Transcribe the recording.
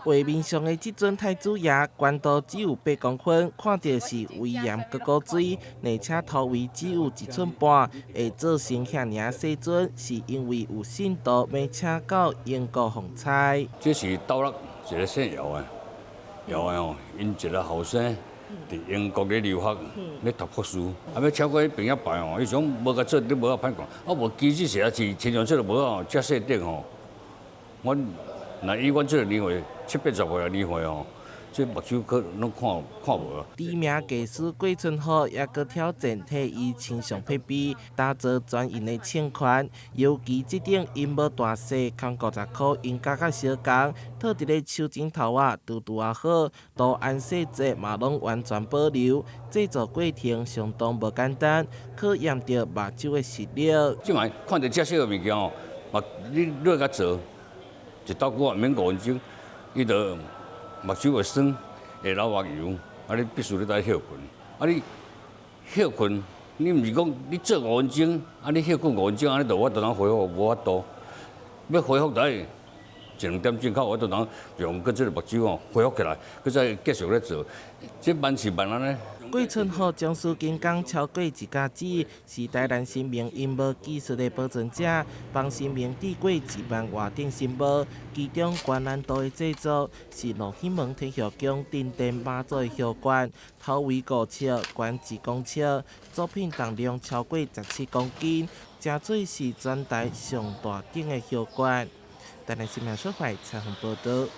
畫面上的這尊太子爺，懸度只有8公分，看著是威嚴閣古錐，而且頭圍只有1寸半，會做成遐爾細尊，是因為有信徒欲請到英國奉差。這是斗六一个姓姚的，姚的吼，𪜶一个後生佇英國咧留學，咧讀博士，啊欲請過彼邊仔拜吼，伊想無共做，你無法歹看，啊無其實是啊是親像這個無吼，遮細頂吼，阮若以阮這個年歲，七八十歲的年歲吼，這目睭可攏看看無啊。知名藝師郭春和也閣挑戰替伊親上配備，打造專用的銃環，尤其這頂鷹帽大細，空50箍，鷹角較相仝，套佇咧手指頭仔，拄拄仔好，圖案細節嘛攏完全保留，製作過程相當無簡單，考驗著目睭的實力。這擺看著遮小个物件吼，嘛你你共做，一斗久也毋免5分鐘，伊就目睭會酸，會流目油，啊！你必須你愛歇睏，啊！你歇睏，你毋是講你做五分鐘，啊！你歇睏五分鐘，按呢就有法度通恢復，無法度。欲恢復，就愛一兩點鐘較有法度通讓閣這个目睭吼恢復起來，閣再繼續咧做。這慢是慢按呢。郭春和從事金工超過一甲子，是台南神明鷹帽技術的保存者，幫神明製過1萬外頂神帽，其中高難度的製作是落興門天后宮鎮殿媽祖的後冠，頭圍5尺，懸1公尺，作品重量超過17公斤，誠做是全台上大頂的後冠。台南新聞小懷採訪報導。